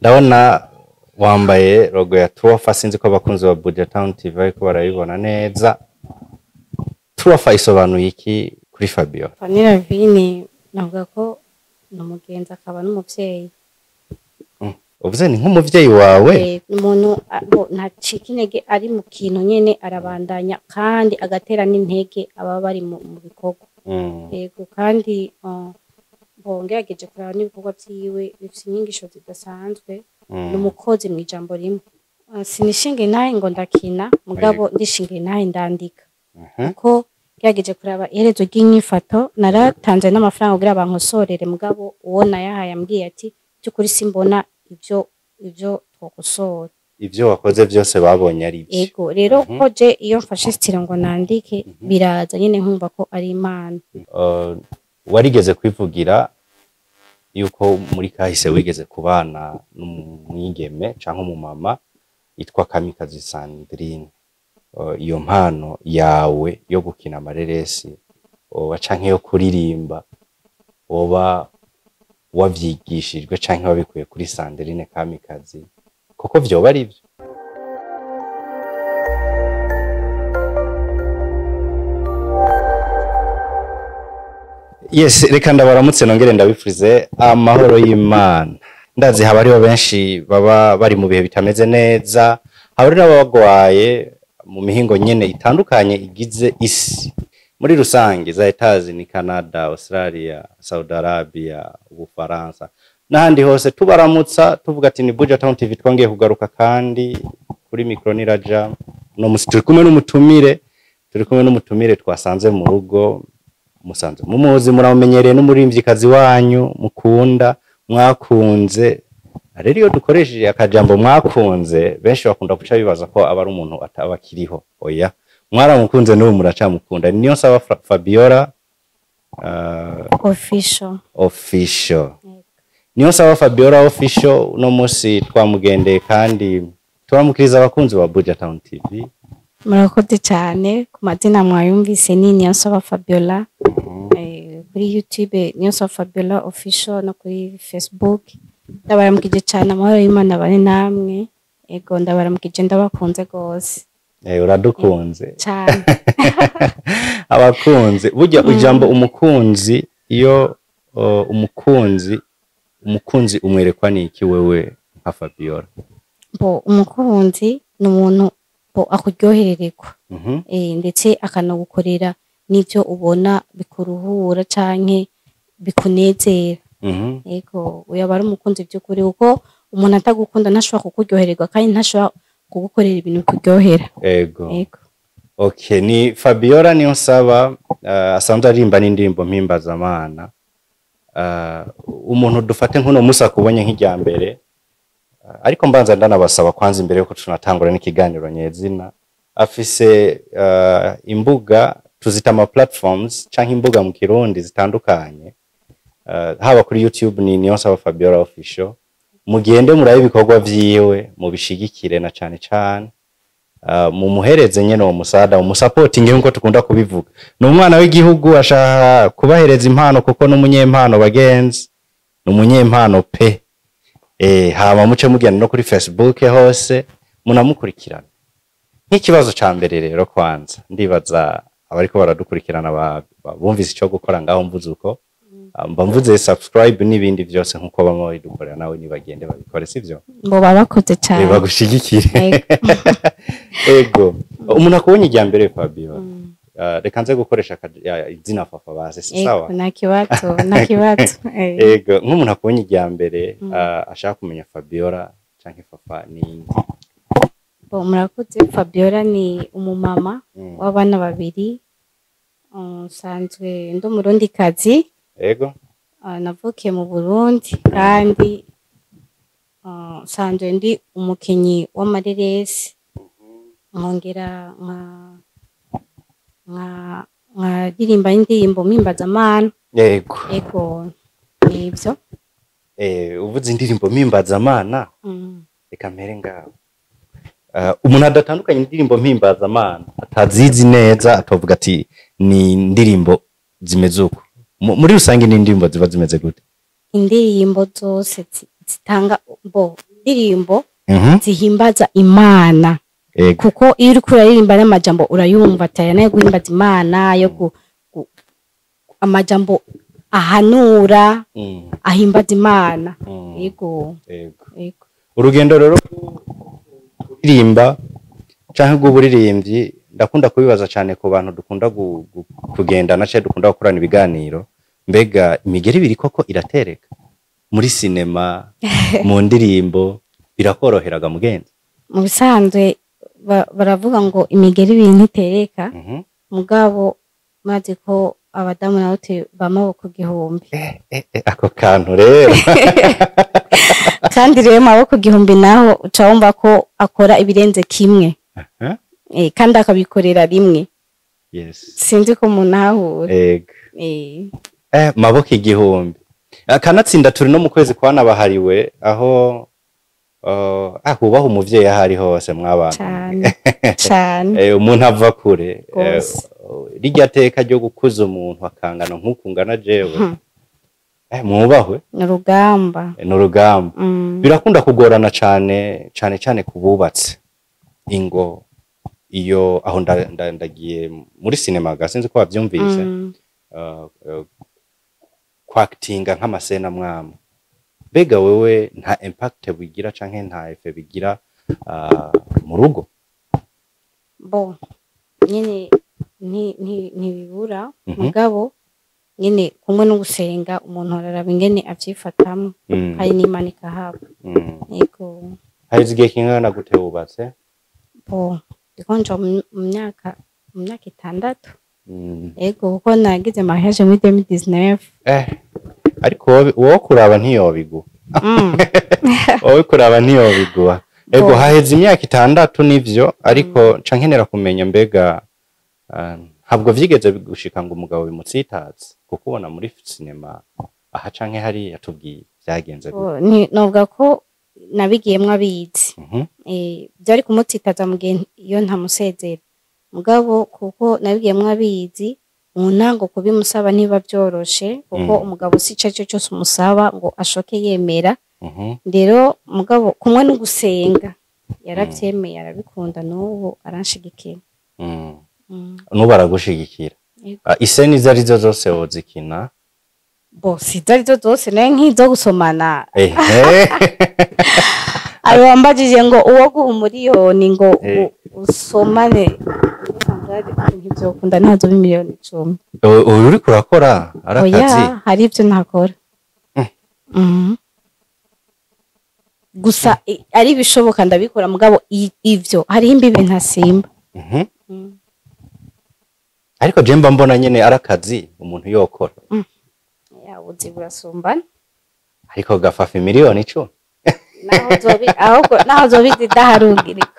Ndabona wambaye logo ya Truafa, sinzi ko abakunzi ba Buja Town TV bariko barabibona neza. Truafa isobanuye iki kuri Fabiola? Fanny Lavine navuga ko ni umugenzi akaba n'umuvyeyi. Uvuze ni nk'umuvyeyi wawe? Ni umuntu ntacika intege, ari mu kintu nyene arabandanya kandi agatera n'intege ababa bari mu bikorwa. Yego, kandi ngerageje kuraba n'ibikorwa vyiwe bifise inyigisho zidasanzwe. Ni umukozi mw'ijambo rimwe. Sinishinga intahe ngo ndakina, mugabo ndishinga intahe ndandika. Kuko ngerageje kuraba iherezo ry'inyifato, naratanze n'amafaranga kugira bankosorere, mugabo uwo nayahaye ambwiye ati by'ukuri simbona ivyo twokosora. Ivyo wakoze vyose babonye ari ivyo. Yego, rero ko je iyo mfashe style ngo nandike biraza nyene nkumva ko ari Imana. Warigeze kwivugira yuko muri kahise wigeze kubana n'umwigeme canke umumama yitwa Kamikazi Sandrine. Iyo mpano yawe yo gukina amareresi oba canke yo kuririmba woba wavyigishijwe canke wabikuye kuri Sandrine Kamikazi, koko vyoba ari vyo? Yes, reka ndabaramutse nongere ndabifurize amahoro y'Imana. Ndazi haba hariho benshi baba bari mu bihe bitameze neza, haba hariho abagwaye mu mihingo nyene itandukanye igize isi muri rusange, za Etazi ni Canada, Australia, Saudi Arabia, Ubufaransa n'ahandi hose. Tubaramutsa tuvuga ati ni Buja Town TV, twongeye kugaruka kandi kuri micro ni Raja. No musi turi kumwe n'umutumire, turi kumwe n'umutumire twasanze mu rugo, musanze mumuzi, muramenyereye, n'umuririmvyikazi wanyu mukunda, mwakunze. Rero iyo dukoresheje akajambo mwakunze, benshi bakunda guca bibaza ko aba ari umuntu ataba akiriho. Oya, mwaramukunze n'ubu muracamukunda. Niyo nsaba Fabiola Official. Official. Niyo nsaba Fabiola Official, uno musi twamugendeye kandi turamukiriza abakunzi ba Buja Town TV. Murakoze cyane. Ku mazina mwayumvise ni Niyonsaba Fabiola. Kuri YouTube Niyonsaba Fabiola Official no kuri Facebook. Ndabaramukije cyane, amahoro y'Imana bane namwe. Ego, ndabaramukije, ndabakunze gose. Uradukunze cyane. Abakunzi burya ijambo umukunzi, iyo umukunzi umwerekwa niki wewe nka Fabiola? Bo umukunzi ni umuntu bo akuryoherererwa. Ndetse akanagukorera n'ivyo ubona bikuruhura canke bikunezera. Ego, uyu aba ari umukunzi by'ukuri, kuko umuntu atagukunda ntashobora kukuryohererwa kandi ntashobora kugukorera ibintu bikuryohera. Ego. Ego. Okay, ni Fabiola Niyonsaba, asanzwe aririmba n'indirimbo mpimbazamana. Umuntu dufate nk'uno musi akubonye nk'irya mbere, ariko mbanza ndanabasaba kwanza imbere yuko tunatangura n'ikiganiro nyezina, afise imbuga tuzita ama platforms canke imbuga mu Kirundi zitandukanye. Haba kuri YouTube ni Niyonsaba Fabiola Official, mugende murabe ibikorwa vyiwe, mubishigikire na cane cane mumuhereze nyene uwo musada, umusapotinge nkuko tukunda kubivuga. Ni umwana w'igihugu ashaka kubahereza impano, kuko n'umunyempano bagenzi, ni umunyempano pe. Hama muce mugenda no kuri Facebook hose munamukurikirana. Nk'ikibazo ca mbere rero kwanza ndibaza abariko baradukurikirana bumvise ico gukora ngaho mvuze uko, mba mvuze subscribe n'ibindi vyose nkuko bamwe babidukorera, nawe nibagende babikore, sivyo? Bo babakoze cyane. Bagushigikire. Ego, umuntu akubonye irya mbere Fabiola, reka nze gukoresha izina Fafa base, si sawa? Ego, nta kibazo, nta kibazo. Ego, nk'umuntu akubonye irya mbere ashaka kumenya Fabiola canke Fafa ni inde? Bo murakoze. Fabiola ni umumama w'abana babiri, nsanzwe ndi umurundikazi. Ego. Navukiye mu Burundi kandi nsanzwe ndi umukinyi w'amareresi, nkongera nkaririmba indirimbo mpimbazamana. Yego. Ego, nivyo. Uvuze indirimbo mpimbazamana, reka mpere ngaho. Umuntu adatandukanye indirimbo mpimbazamana atazizi neza akavuga ati ni indirimbo zimeze uko. Muri rusange ni indirimbo ziba zimeze gute? Indirimbo zose Zitanga bo indirimbo zihimbaza Imana. Kuko iyo uriko uraririmba n'amajambo urayumva ataya nayo guhimbaza Imana, yo amajambo ahanura, ahimbaza Imana. Yego. Yego. Yego. Urugendo rero kuririmba canke rw'uburirimbyi, ndakunda kubibaza cane ku bantu dukunda kugendana canke dukunda gukorana ibiganiro: mbega imigeri ibiri koko iratereka muri sinema, mu ndirimbo birakoroheraga, mugenzi? Mu bisanzwe baravuga ngo imigeri ibiri ntitereka. Mugabo murazi ko abadamu nabo bamaboko igihumbi. Eh, ako kantu rero. Kandi rero maboko igihumbi naho uca wumva ko akora ibirenze kimwe. Kandi akabikorera rimwe. Sinzi ko munahura. Ego. Maboko igihumbi. Kanatsinda turi no mu kwezi kwanabahariwe aho hubaha umuvyeyi aho ari hose mw'abantu. Cane cane. Umuntu ava kure. Rwose. Rirya teka ryo gukuza umuntu akangana nk'uku ngana jewe. Mwubahwe. Ni urugamba. Ni urugamba. Birakunda kugorana cane cane cane ku bubatse ingo iyo aho ndagiye muri sinema ga sinzi ko wavyumvise. Kwakitinga nk'amasena mwamwe, mbega wewe nta impact bigira canke nta effet bigira mu rugo? Bo nyine ntibibura, mugabo nyine kumwe no gusenga umuntu araraba ingene avyifatamwo, hari n'Imana ikahaba. Yego. Haheze igihe kingana gute wubatse? Bo ndiko nja mu myaka 6. Yego, kuko nagize mariage muri 2019. Ariko wowe kuraba ntiyobiguha. Wowe kuraba ntiyobiguha. Ego. Bo. Haheze imyaka 6 nivyo, ariko nca nkenera kumenya mbega ntabwo vyigeze gushika ngo umugabo bimutsitaze kuko ubona muri sinema aha canke hariya? Tubwiye vyagenze gute? Bo, novuga ko nabigiyemwo abizi. Byari kumutsitaza mu gihe iyo ntamusezera, mugabo kuko nabigiyemwo abizi mu ntango, kubimusaba ntiba byoroshe kuko umugabo si ico ari cyo cyose umusaba ngo ashoke yemera. Rero mugabo kumwe no gusenga yaravyemeye, arabikunda, n'ubu aranshigikira. N'ubu aragushigikira? Yego. Ah, iseni izo arizo zose wozikina? Bo sizo arizo zose, nayo nk'izo gusomana. Ehe. Ayo wambajije ngo uwo guha umuriyoni ngo usomane, ntivyokunda, ntazoba 10 miliyoni. Ubu uriko urakora ari Oya, akazi. hari ibyo ntakora. Gusa ari ibishoboka ndabikora, mugabo ivyo hariho imbibe ntasimba. Ariko je mba mbona nyene ari akazi umuntu yokora. Ya, ubuzi burasumbana. Ariko gafafa 10 miliyoni. Naho zobi, ahubwo naho zobi zidaharugirika,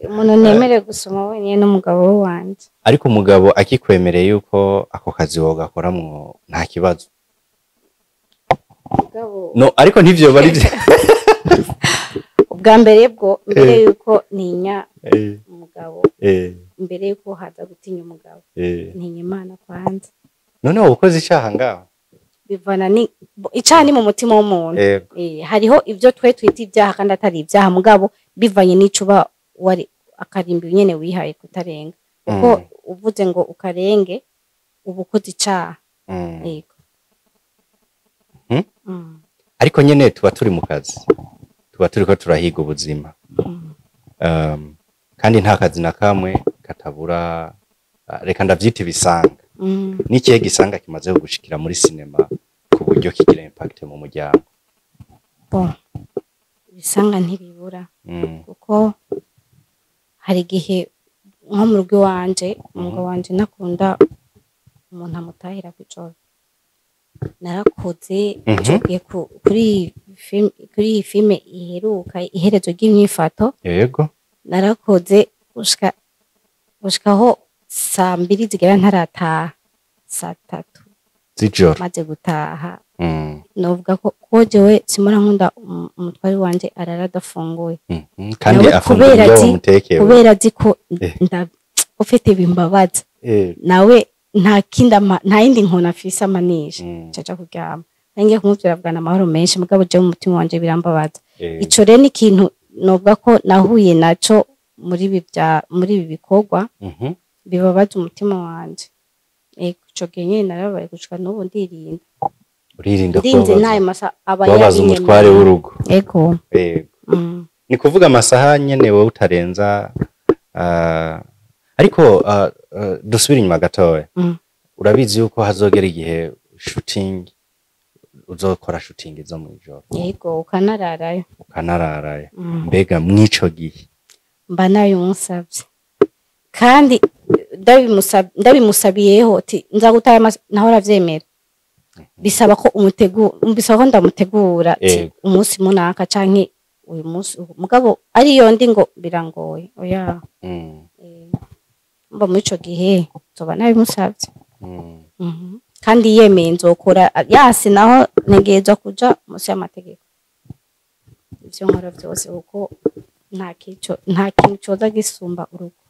umuntu ntemere gusoma wenyine n'umugabo wanje. Ariko umugabo akikwemereye yuko ako kazi wogakoramwo nta kibazo? Mugabo No, ariko ntivyo bari vyo. Ubwa mbere bwo mbere yuko ntinya umugabo, mbere yuko haza gutinya umugabo, ntinya Imana kwanza. None wowe ukoze icaha ngaho? Bivana ni icaha ni mu mutima w'umuntu. Hariho ibyo twe twita ibyaha kandi atari ibyaha, mugabo bivanye n'ico uba wari akarimbi nyene wihaye kutarenga, kuko uvuze ngo ukarenge uba ukoze icaha. Yego. Ariko nyene tuba turi mu kazi, tuba turiko turahiga ubuzima. Kandi nta kazi na kamwe katabura reka ndavyita ibisanga. N'ikihe gisanga kimaze kugushikira muri sinema ku buryo kigira impact mu muryango? Bon, ibisanga ntibibura, kuko hari igihe nko mu rugo iwanje umugabo wanje ntakunda umuntu amutahira kw'ijoro. Narakoze ngiye kuri iyi filime iheruka, Iherezo ry'Imyifato. Narakoze gushikaho saa 2 zigera ntarataha, saa 3 z'ijoro. Maze gutaha, novuga ko jewe simora nkunda umutware wanje arara adafunguye. Kandi Nawe afungura kubera ibyo wamutekeye. Kubera azi ko ufite bimbabaza, nawe nta kindi nta yindi nkoni afise amanisha, caca kuryama. Ngiye kumuvyura avugana amahoro menshi, mugabo je mu mutima wanje birambabaza. Ico rero ni ikintu novuga ko nahuye naco muri ibi bikorwa bibabaza umutima wanje. Ego, ico gihe nyene narababaye, gushika n'ubu ndirinda. Uririnda ndinze kubabaza n'ayo masa aba kubabaza umutware yabinyemereye. w'urugo. Ego. Yego. Ni kuvuga amasaha nyene wowe utarenza, ariko dusubire inyuma gatoya. Urabizi yuko hazogera igihe shooting, uzokora shooting zo mw'ijoro. Yego, ukanararayo. Ukanararayo. Mbega mw'ico gihe? Mba nabimusavye, kandi ndabimusabiyeho ati nza gutaha naho aravyemera. Bisaba ko umutegura, bisaba ko ndamutegura ati umunsi munaka canke uyu munsi uyu. Mugabo ariyo ndi ngo birangoye, oya. Mba muri ico gihe nzoba nabimusavye. Kandi yemeye nzokora, yasi naho ntegerezwa kuja munsi y'amategeko ivyo nkora vyose, kuko nta kintu coza gisumba urugo.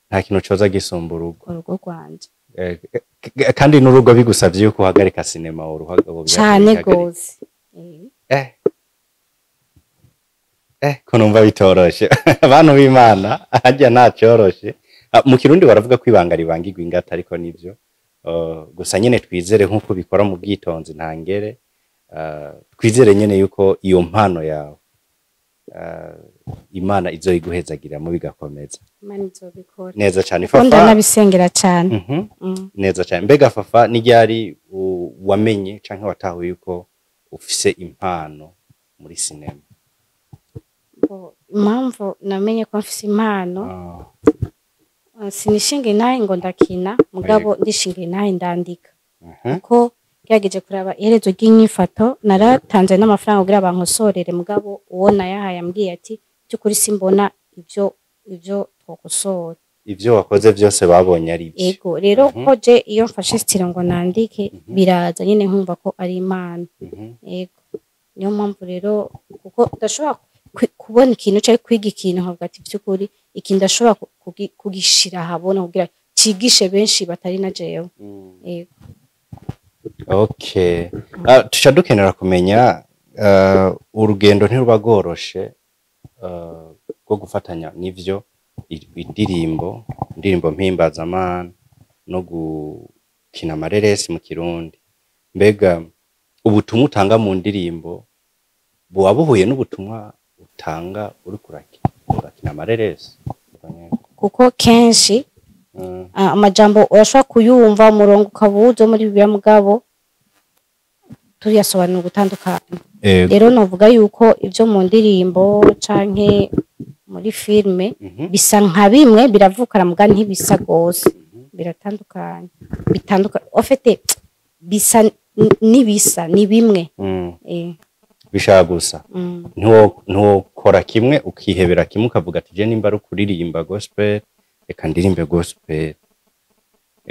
Nta kintu coza gisumba urugo. Urugo rwanje. Kandi n'urugo bigusavye yuko uhagarika sinema Cane ubihagarika. gose. Ko numva bitoroshe, abantu b'Imana, harya nta cyoroshe. Ah, mu Kirundi baravuga ko ibanga ribangirwa ingata, ariko nivyo. Gusa nyene twizere nk'uko bikora mu bwitonzi ntangere, twizere nyene yuko iyo mpano yawe, Imana izoyiguhezagiramo bigakomeza. Imana izobikora. Neza cyane. Kuko Fafa. ndanabisengera cane. Neza cyane. Mbega Fafa, ni ryari wamenye canke watahuye yuko ufise impano muri sinema? Bo, impamvu namenye ko mfise impano, sinishinga intahe ngo ndakina, mugabo ndishinga intahe ndandika, kuko ngerageje kuraba iherezo ry'inyifato, naratanze n'amafaranga kugira bankosorere, mugabo uwo nayahaye ambwiye ati by'ukuri simbona ibyo twokosora. Ivyo wakoze byose babonye ari byo. Ego rero, ko je iyo mfashe stylo ngo nandike biraza nyine, nkumva ko ari Imana. Ego, niyo mpamvu rero, kuko ndashobora kubona ikintu cyangwa kwiga ikintu nkavuga ati by'ukuri iki ndashobora kugishira ahabona kugira cigishe benshi batari na jewe. Ego. Okay. Tuca dukenera kumenya, urugendo ntiruba rworoshe, rwo gufatanya n'ivyo indirimbo mpimbazamana no gukina amareresi mu Kirundi. Mbega ubutumwa utanga mu ndirimbo buba buhuye n'ubutumwa utanga uriko urakina amareresi? Kuko kenshi amajambo urashobora kuyumva, umurongo ukaba uwuzi wo muri Bibiliya, mugabo tuyasobanura ugutandukanye. Rero novuga yuko ibyo mu ndirimbo canke muri filme bisa nka bimwe, biravukana, muga ntibisa gose, biratandukanye, bitandukanye en fait, bisa n'ibisa ni bimwe. Bishaka gusa. Ntiwokora kimwe ukihebera kimwe, ukavuga ati je nimba ari ukuririmba gospel, reka ndirimbe gospel.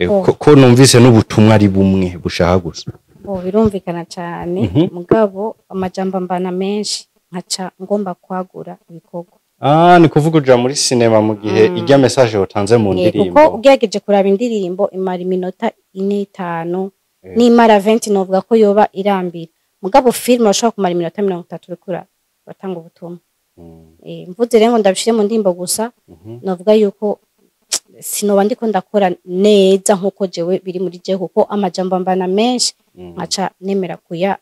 Oh. Ko numvise n'ubutumwa ari bumwe bushaka gusa. Oh, birumvikana cyane. Mugabo amajambo mbana menshi, nkaca ngomba kwagura ibikorwa. Ah, ni kuvuga uja muri sinema mu gihe irya message watanze mu ndirimbo. Kuko ugerageje kuraba indirimbo imara iminota 4, 5, nimara 20 novuga ko yoba irambira, mugabo filime urashobora kumara iminota 30 uriko uratanga ubutumwa. Mvuze rero ngo ndabishire mu ndirimbo gusa, novuga yuko sinoba ndiko ndakora neza nkuko jewe biri muri je, kuko amajambo mbana menshi, nkaca nemera kuya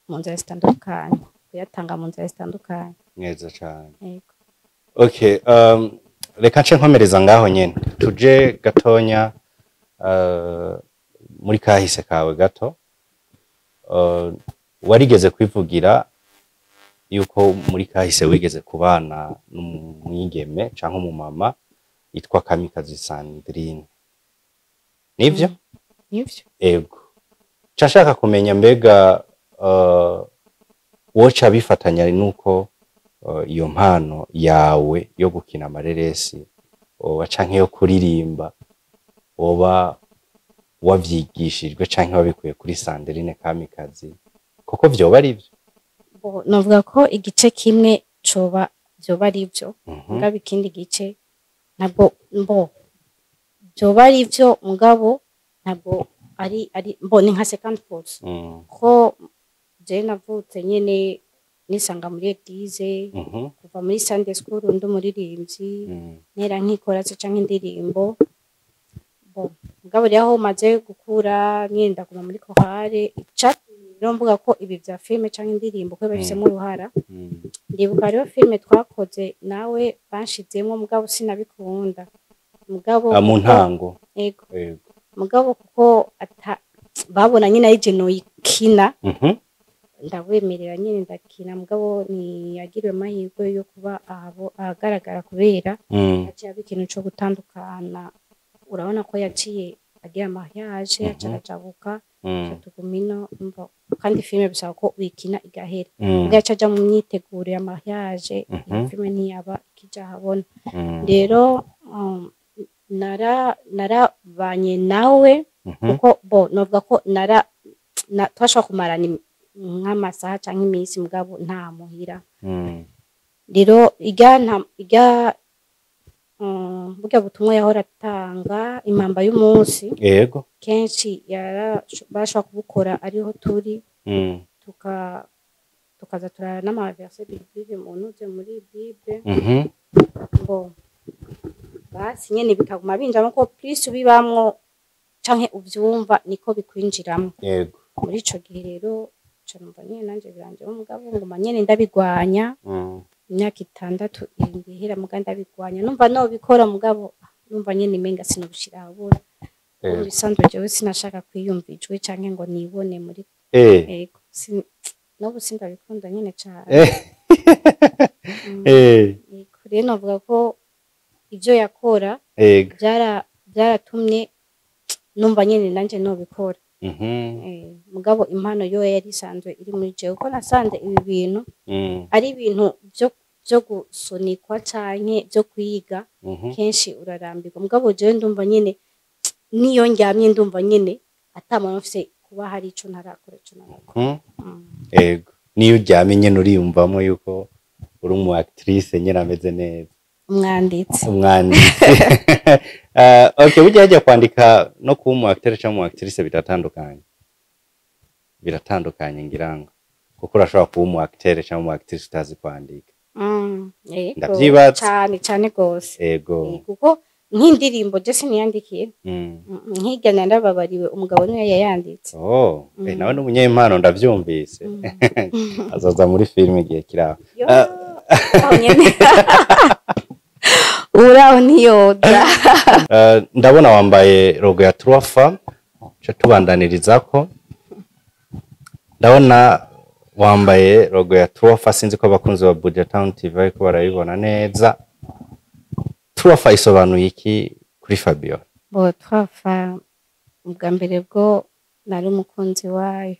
mu nzira zitandukanye, kuyatanga mu nzira zitandukanye. Neza cane. Yego. Okay, reka nce nkomereza ngaho nyene, tuje gatonya muri kahise kawe gato. Warigeze kwivugira yuko muri kahise wigeze kubana n'umwigeme canke umumama yitwa Kamikazi Sandrine, nivyo? Nivyo. Ego, nca nshaka kumenya mbega woca bifatanya nuko iyo mpano yawe yo gukina amareresi oba canke yo kuririmba woba wavyigishijwe canke wabikuye kuri Sandrine Kamikazi, koko vyoba ari vyo? Bo, novuga ko igice kimwe coba vyoba ari vyo, mugabo ikindi gice ntabwo mbo vyoba ari vyo, mugabo ntabwo ari mbo ni nka 50%. Ko Je navutse nyene nisanga muri église, kuva muri Sunday school ndi umuririmbyi, ntera nkikora se canke indirimbo. Bon, mugabo rero aho maze gukura nyene ndaguma muri chorale. Icatumye rero mvuga ko ibi vya filime canke indirimbo ko bifisemo uruhara, ndibuka rero filime twakoze nawe banshizemwo, mugabo sinabikunda, mugabo Ah, mu ntango? Yego. Mugabo kuko ata babona nyine ari je noyikina, ndabemerera nyine ndakina, mugabo ntiyagiriwe amahirwe yo kuba ahagaragara kubera haciye haba ikintu co gutandukana. Urabona ko yaciye agira mariage, aca arajabuka, tuguma ino. Umva, kandi filime bisaba ko uyikina igahera. Ubwo yaca aja mu myiteguro ya mariage, iyo filime ntiyaba ikija ahabona. Rero narabanye nawe, kuko bo novuga ko nara twashobora kumarana nk'amasaha canke iminsi, mugabo nta muhira. Rero irya irya burya butumwa yahora atanga, impamba y'umunsi, kenshi bashobora kubukora ariho turi, tukaza turara n'ama verset biblique mu ntuze muri Bible. Bo basi nyene bikaguma binjamo, ko plus ubibamwo canke uvyumva niko bikwinjiramwo. Muri ico gihe rero ca numva nyene nanje biranjemo, mugabo nguma nyene ndabigwanya. Imyaka 6 7 ihera, muga ndabigwanya, numva nobikora, mugabo numva nyene imenga sinobishira ahabona. Mu bisanzwe jewe sinashaka kwiyumva ijwi canke ngo nibone muri ego, n'ubu sindabikunda nyene cane. Yego, rero novuga ko ivyo yakora byaratumye numva nyene nanje nobikora. Mugabo impano yo yari isanzwe iri muri jewe, kuko nasanze ibi bintu ari ibintu vyo gusunikwa canke vyo kwiga. Kenshi urarambirwa, mugabo jewe ndumva nyene niyo ndyamye ndumva nyene ata muntu mfise kuba hari ico ntarakora, ico narakora. Ego, niyo uryamye nyene uriyumvamo yuko uri umu actrice nyene ameze neza. Umwanditsi. Umwanditsi. Okay, burya hajya kwandika no kuba umu acteur cyangwa umu actrice biratandukanye, biratandukanye ngira ngo, kuko urashobora kuba umu acteur cyangwa umu actrice utazi kwandika. Yego. Ndavyibaza. Cane cane gose. Kuko nk'indirimbo je siniyandikiye. Nk'irya narababariwe, umugabo niwe yayanditse. Oh, nawe ni umunyempano ndavyumvise. Azoza muri filime igihe kiraho. Yo, aho nyene uraho ntiyoza. Ndabona wambaye logo ya Trufa, ca tubandanyirizako. Ndabona wambaye logo ya Trufa, sinzi ko abakunzi ba Buja Town TV bariko barabibona neza. Trufa isobanuye iki kuri Fabiola? Bo, twafa ubwa mbere bwo nari umukunzi wayo.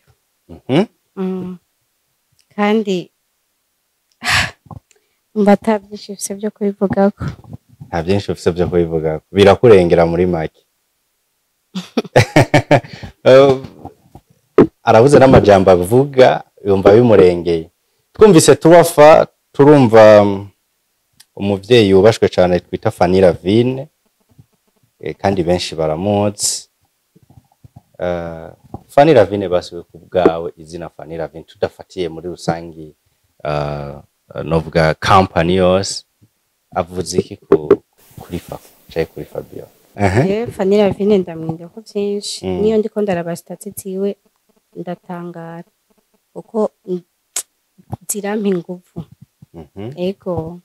Kandi mba ata byinshi bifise byo kubivugako. Nta byinshi ufise vyo kubivugako, birakurengera muri make. Arabuze n'amajambo avuga, yumva bimurengeye. Twumvise Tuwafa turumva umuvyeyi yubashwe cane twita Fanny Lavine, kandi benshi baramuzi. Fanny Lavine, basiwe ku bwawe izina Fanny Lavine, tudafatiye muri rusangi, novuga company yose, avuze iki kuri Fafa canke kuri Fabiola? Jewe Fanny Lavine ndamwinda ko byinshi. Niyo ndiko ndaraba statut ziwe ndatangara, kuko zirampa inguvu. Ego,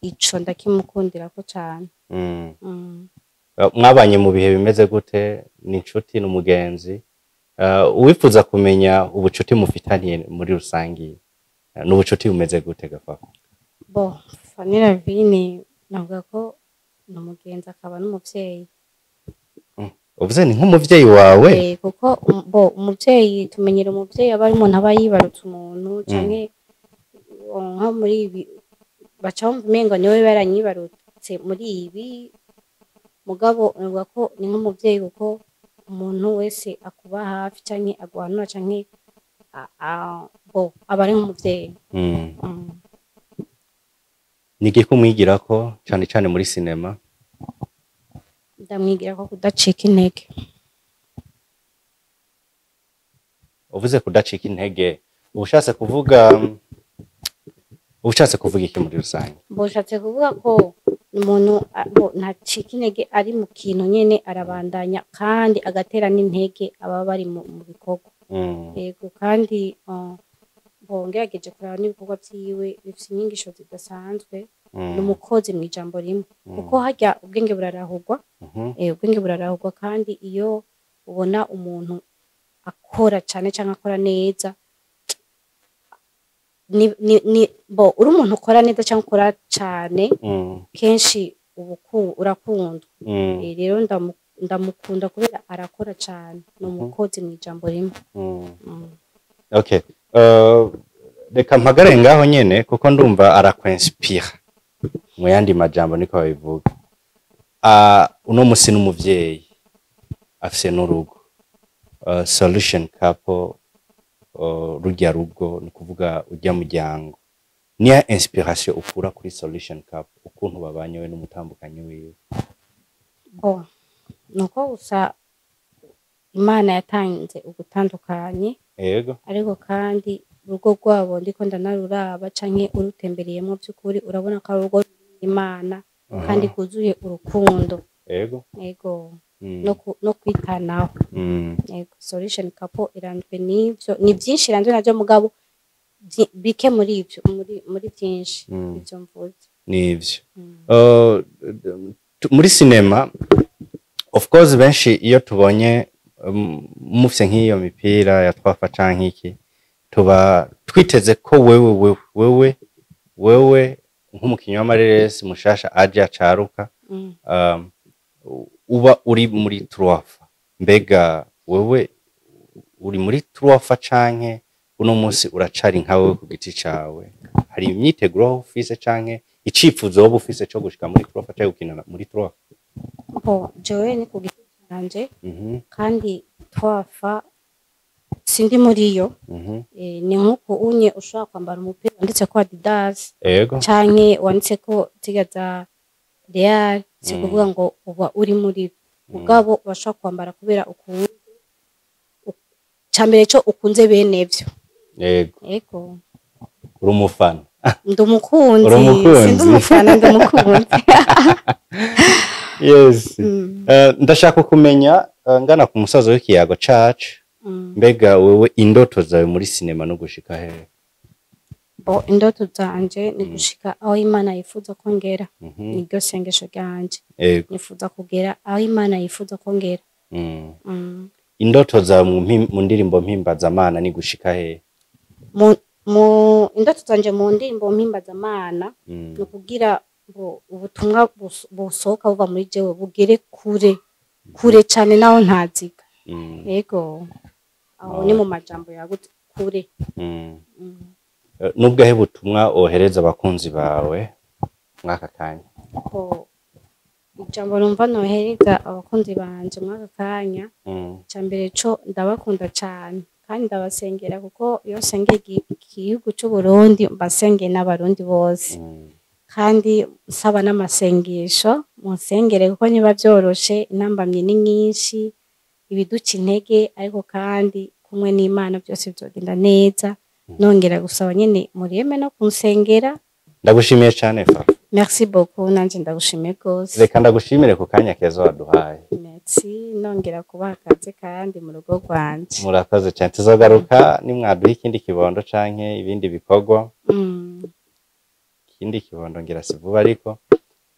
ico ndakimukundirako cane. Mwabanye mu bihe bimeze gute? Ni inshuti, ni umugenzi? Uwifuza kumenya ubucuti mufitaniye muri rusangi, ni ubucuti bumeze gute gafafa? Bo, Fanny Lavine navuga ko ni umugenzi akaba n'umuvyeyi. Uvuze ni nk'umuvyeyi wawe? Kuko bo umuvyeyi tumenyera umuvyeyi aba ari umuntu aba yibarutse umuntu, canke nko muri ibi baca bumva umengo niwe yaranyibarutse muri ibi, mugabo navuga ko ni nk'umuvyeyi, kuko umuntu wese akuba hafi canke aguhanura canke bo aba ari nk'umuvyeyi. Ni igiki umwigirako cane cane muri sinema? Ndamwigira ko kudacika intege. Uvuze kudacika intege, uba ushatse kuvuga iki muri rusange? Mboshatse kuvuga ko umuntu bo ntacika intege, ari mu kintu nyene arabandanya kandi agatera n'intege ababa bari mu bikorwa. Yego, kandi bo ngerageje kuraba n'ibikorwa vyiwe bifise inyigisho zidasanzwe. Ni umukozi mu ijambo rimwe, kuko harya ubwenge burarahurwa. Ubwenge burarahurwa, kandi iyo ubona umuntu akora cane canke akora neza, ni bo uri umuntu ukora neza canke ukora cane, kenshi uba urakundwa. Rero ndamukunda kubera arakora cane, ni umukozi mu ijambo rimwe. Okay, reka mpagare ngaho nyene, kuko ndumva arakwenspira mu yandi majambo, niko babivuga. Uno musi n'umuvyeyi afise n'urugo, Solution Couple, rurya rugo, ni kuvuga urya muryango, niya inspiration ukura kuri Solution Couple, ukuntu babanye we n'umutambukanyi wiwe? Bo nuko gusa Imana yatanze ugutandukanye, ariko kandi urugo rwabo ndiko ndanaruraba canke urutembereyemo, by'ukuri urabona ko ari urugo rw'Imana kandi rwuzuye urukundo. Yego, no kwitanaho. Yego, Solution Couple iranzwe n'ivyo, ni byinshi iranzwe navyo, mugabo bike muri ivyo, muri byinshi, ivyo mvuze. Nivyo. Muri sinema, of course, benshi iyo tubonye mufise nk'iyo mipira ya twafa canke iki, tuba twiteze ko wewe nk'umukinyi w'amareresi mushasha aje acaruka, uba uri muri twafa. Mbega wewe uri muri twafa canke uno munsi uracari nka wewe ku giti cawe? Hari imyiteguro woba ufise canke icifuzo woba ufise co gushika muri twafa canke gukinana muri twafa? Bo jewe ni ku giti canje, kandi twafa sindi muri yo. Ni nk'uko unye ushobora kwambara umupira wanditse ko Adidas canke wanditse ko zirya za Real, si kuvuga ngo uba uri muri, mugabo urashobora kwambara kubera ukunze, cambere co ukunze bene vyo. Yego. Uri umufana? Ndi umukunzi. Uri umukunzi. Sindi umufana, ndi umukunzi. Yes. Ndashaka kumenya, ngana ku musozo w'ikiyago cacu, mbega wewe indoto zawe muri sinema no gushika hehe? Bo indoto zanje ni gushika aho Imana yifuza ko ngera. Niryo sengesho ryanje. Nifuza kugera aho Imana yifuza ko ngera. Indoto zawe mu ndirimbo mpimbazamana ni gushika hehe? Mu indoto zanje mu ndirimbo mpimbazamana ni ukugira ngo ubutumwa busohoka buva muri jewe bugere kure kure cane naho ntaziga. Yego, aho ni mu majambo yagutse, kure. Nubwahe butumwa wohereza abakunzi bawe mwaka kanya? Ko ijambo numva nohereza abakunzi banje mwaka kanya, icambere co ndabakunda cane kandi ndabasengera, kuko iyo nsengeye igihugu c'Uburundi mbasengeye n'Abarundi bose. Kandi nsaba n'amasengesho, munsengere kuko niba vyoroshe, intambamyi ni nyinshi, ibiduca intege, ariko kandi kumwe n'Imana byose bizogenda neza. Nongera gusaba nyene mureme no kunsengera. Ndagushimiye cane, Fafa. Merci beaucoup, nanje ndagushimiye gose. Reka ndagushimire ku kanya keza waduhaye. Merci, nongera kubaha akaze kandi mu rugo rwanje. Murakoze cyane, tuzogaruka nimwaduha ikindi kibondo canke ibindi bikorwa. Ikindi kibondo ngira si vuba, ariko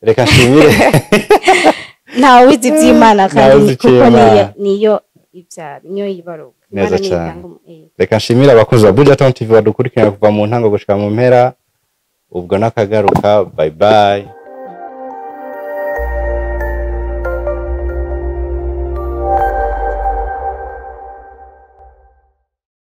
reka nshimire. Ntawe uzi ivy'Imana Ntawe kandi uzi kuko ivy'Imana. Niyo ivyara, niyo yibaruka. Neza Imana niyo cane. itanga Reka nshimire abakunzi ba Buja Town TV badukurikirana kuva mu ntango gushika mu mpera. Ubwo nakagaruka, bye bye.